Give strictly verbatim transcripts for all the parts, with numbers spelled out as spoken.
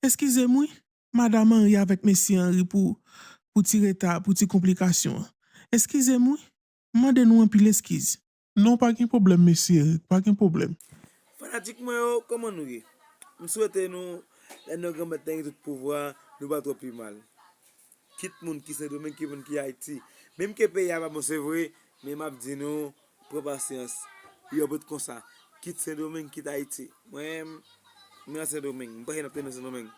Eskize m wi, madanm Henry avèk mesye Henry pou, pou ti reta, pou ti konplikasyon an. Eskize m wi, m mande nou anpil eskiz. Non, pa gen pwoblèm, mesye Eric, pa gen pwoblèm. Fanatik mwen yo, kòman nou ye? M swete nou, lè nan Granmèt la gen tout pouvwa, nou pa twò pi mal. Kit moun ki Sendomeng, kit moun ki Ayiti. Menm ke peyi a pa bon, se vre, men m ap di nou, pran pasyans. Yo bout konsa. Kit Sendomeng, kit Ayiti. Mwen, mwen an Sendomeng. M panse n ap tande Sendomeng.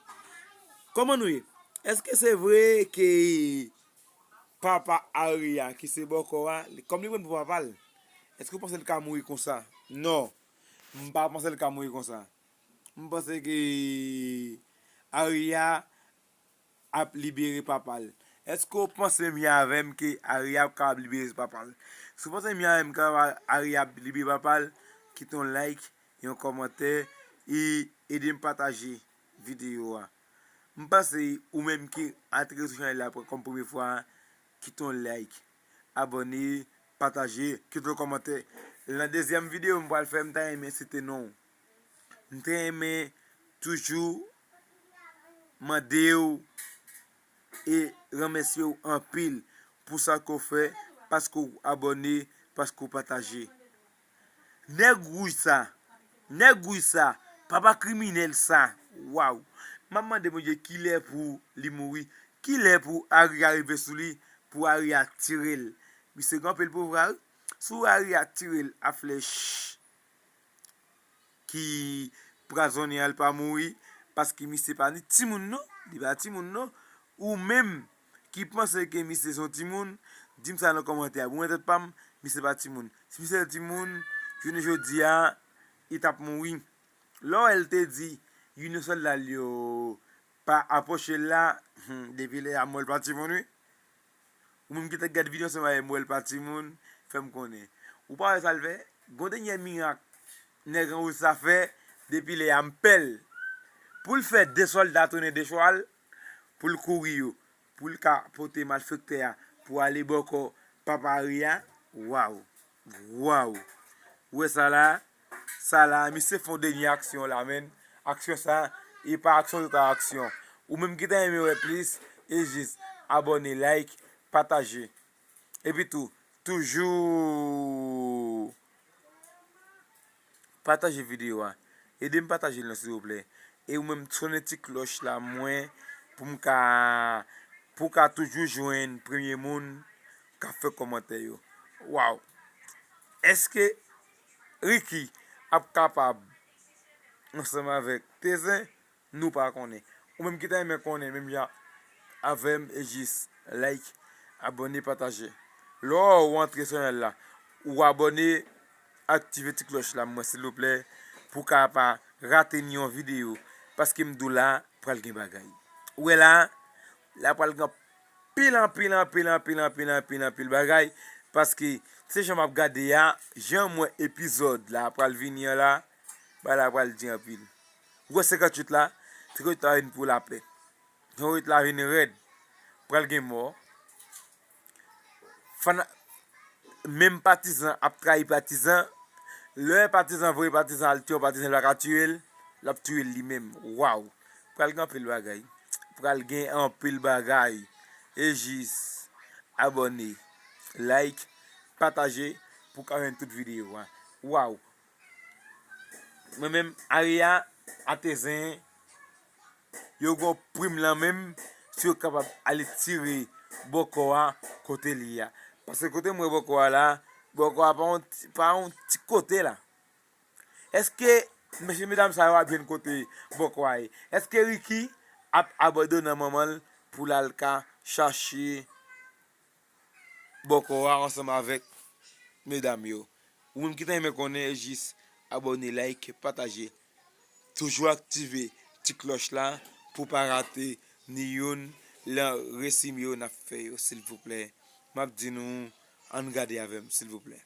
Kòman nou ye? Èske se vre ke papa Aria, ki se bòkò a, li, kòm li pran pou papa l, èske w panse l ka mouri konsa? Non. M pa panse l ka mouri konsa. M panse ke Aria ap libere papa l. Èske w panse menm jan avè m ke Aria ap kapab libere papa l? Si w panse menm jan avè m ke Aria ap libere papa l, kite yon like, yon kòmantè, e ede m pataje videyo a. M panse ou menm ki antre sou chanèl la kòm premye fwa, kite yon like, abòne, pataje, kite yon kòmantè. Nan dezyèm videyo m pral fè, m ta renmen site non w. M ta renmen toujou mande w e remèsye w anpil pou sa ke w fè, paske w abòne, paske w pataje. Nèg wouj sa, nèg wouj sa, papa kriminèl sa, waw. M ap mande Bondye kilè pou li mouri, kilè pou Aria rive sou li, pou Aria tire l. Misye gen anpil pouvwa wi. Si Aria tire l a flèch ki pwazonnen an, l pa mouri, paske misye pa ni timoun non, li pa timoun non. Ou menm ki panse ke misye se yon timoun, di m sa nan kòmantè a. Pou mwen tèt pa m, misye pa timoun. Si misye se timoun, jounen jodi a, li t ap mouri. Lè w wè l te di, youn nan sòlda l yo pa apwoche l la, hmm, depi lè a m wè l pa timoun wi. Ou menm ki t ap gade videyo ansanm avè m, wè l pa timoun, fè m konnen. Ou pa wè sa l fè? Gon dènyè mirak nèg an wouj sa fè, depi lè a m pè l. Pou l fè de sòlda tounen de chwal, pou l kouri yo, pou l ka pote malfektè a, pou ale bò kò papa Aria, waw, waw. Ou wè sa la? Sa la, misye fè yon dènye aksyon la, menn. Aksyon sa, e pa aksyon, se ta aksyon. Ou menm ki ta renmen wè plis, e jis abòne, like, pataje. Epi tou, toujou pataje videyo a. Ede m pataje l non, silvouplè. E ou menm, sonnen ti klòch la, mwen, pou m ka, pou w ka toujou jwenn premye moun k ap fè kòmantè yo. Waw! Èske Ricky ap kapab ansanm avèk Tezen? Nou pa konnen. Ou menm ki ta renmen konnen menm jan avè m, e jis like, abòne, pataje. Lè w antre sou chanèl la, ou abòne, aktive ti klòch la mwen silvouplè, pou w ka pa rate ni yon videyo, paske m di w la pral gen bagay. Ou wè la, la pral gen anpil, anpil, anpil, anpil, anpil, anpil, anpil bagay, paske se jan m ap gade a, jan m wè epizòd la pral vini an la, bagay la pral di anpil. Ou wè senkanntuit la, senkanntuit la vin pou lapè. Senkanntuit la vin rèd. Pral gen mò. Fana-, menm patizan ap trayi patizan. Lè patizan voye patizan al tiye yon patizan, li pa ka tiye l, l ap tiye l li menm. Waw! Pral gen anpil bagay. Pral gen anpil bagay. E jis abòne, like, pataje pou w ka jwenn tout videyo a. Waw! Mwen menm, Aria a Tezen, yo gen prim lan menm, si yo kapab ale tire bòkò a kote li a. Paske kote m wè bòkò a la, bòkò a pa yon ti, pa yon ti kote la. Èske mesye medam sa yo ap jwenn kote bòkò a ye? Èske Ricky ap abandone manman l pou l al ka chache bòkò a ansanm avèk medam yo? Ou menm ki ta renmen konnen, jis abòne, like, pataje. Toujou aktive ti klòch la pou w pa rate ni youn lan resi m yo n ap fè yo, silvouplè. M ap di nou, ann gade avè m, silvouplè.